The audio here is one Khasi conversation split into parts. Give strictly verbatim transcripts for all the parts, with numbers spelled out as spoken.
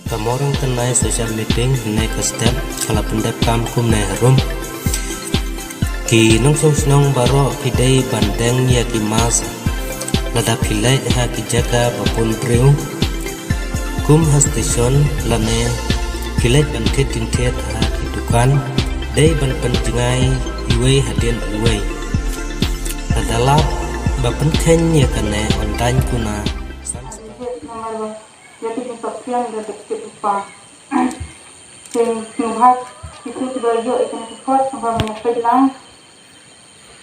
Ka Mawryngknai social meeting hynne ka step ka la pyndep kam kumne harum. Ki nongshong shnong baroh phi dei ban deng ïa ki mask lada phi leit ha ki jaka ba bun briew, kum ha station lane phi leit ban thied jingthied ha ki dukan, dei ban pynjngai iwei hadien iwei. Lada lap ba pynkheiñ ïa kane, wan daiñ kuna. Ïa ki jingpyrshang da dep tip u pa. Sngewbha kito kiba ïoh ïa kane ka kot sngewbha ban ïa peit lang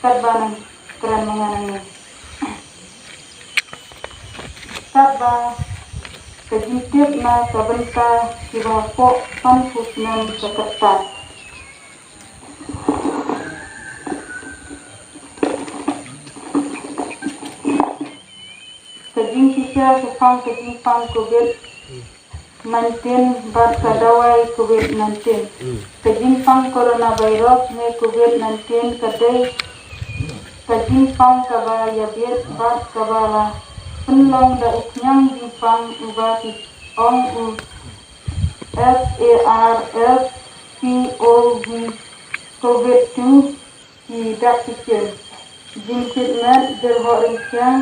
katba nang kren ma nga nangne. Katba ka jingtip na ka bynta kiba hapoh sanphew snem ka kyrta. Ka jingshisha shaphang ka jingpang covid nineteen bad ka dawai covid nineteen. Ka jingpang coronavirus ne covid nineteen ka dei ka jingpang kaba ïabit bad kaba la pynlong da u khñiang jingpang uba ki ong u SARS-CoV covid two. Ki dak ki chen. Jingkit met, jyrhoh ryngkiang,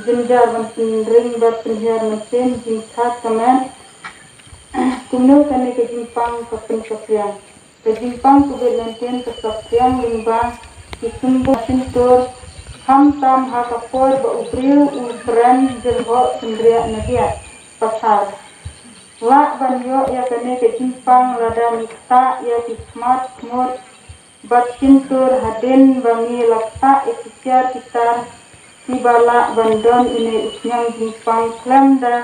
jynjar ban pynring bad pynhiar mynsiem, jingthad ka met. Kumno kane ka jingpang ka pynsaphriang. Ka jingpang covid nineteen ka saphriang lyngba ki symbol shyntur, khamtam ha ka por ba u briew u kren, jyrhoh, pynriah, nadiah, pathar. Lah ban ïoh ïa kane ka jingpang lada ngi ktah ïa ki khmat khmut bad shyntur hadien ba ngi la ktah ïa ki kiar ki tar kiba lah ban don ine u khñiang jingpang khlem da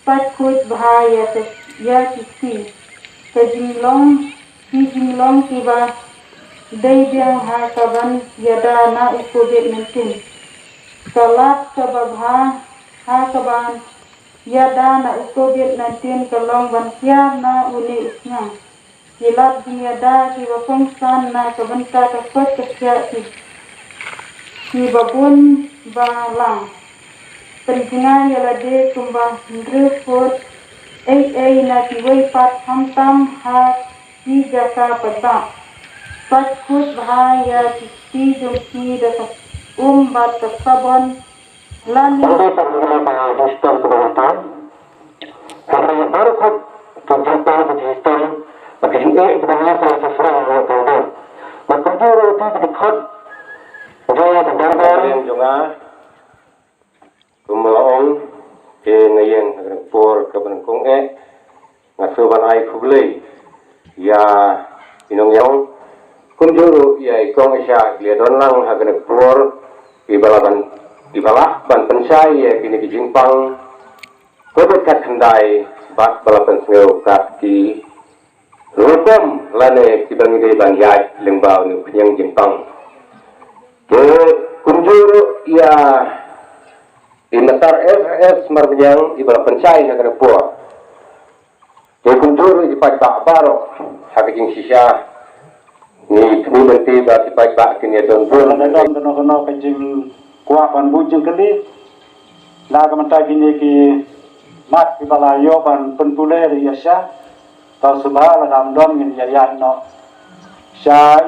sait khuid bha ïa ka, ïa ki ki. Ka jinglong, ki jinglong kiba dei biang ha kaban ïada na u covid nineteen. Ka lad kaba bha ha kaban ïada na u covid nineteen ka long ban kiar na une u khñiang. Ki lad jingïada kiba kongsan na ka bynta ka koit ka khiah ki, kiba bun balang. Pynjngai ïa lade kumba hynriew phut ei ei na kiwei pat, khamtam ha ki jaka paidbah. Sait khuid bha ïa ki kti jong ki da ka um bad ka sabon. Lane. Ynda ka ïa ka digital ka dei ta. Ka ïa baroh ka digital, ka digital, ka ïa ka ïa ka sra ïa ka ïa. Ba ka jur ïa ka digital. Ka ïa ka darbar. Ïa jong nga. Kumba la ong, ke nga ïeng ha ka por ka ban kong eh. Nga shu ban ai khublei ïa i nongïalam. Kumjuh ruh ïa i kong i sha ki la don lang ha kane ka por, iba la ban, iba lah ban pynshai ïa kine ki jingpang. Ko bad kat khyndai bad ba la pynsngew kat ki rukom lane kiba ngi dei ban ïaid lyngba une u khñiang jingpang. Te kumjuh ruh ïa i matar S S Marmiang iba la pynshai ha kane ka por. Te kumjuh ruh ki paidbah baroh ha ka jingshisha. Ngi kynmaw mynta ba ki paidbah kin ïa don bun. Lada don kano kano ka jingkwah ban buh jingkylli na ka bynta kine ki mat kiba la ïoh ban pynpule ïa sha. Tang shuh ba lada ym don ngin ïa ïaid noh sha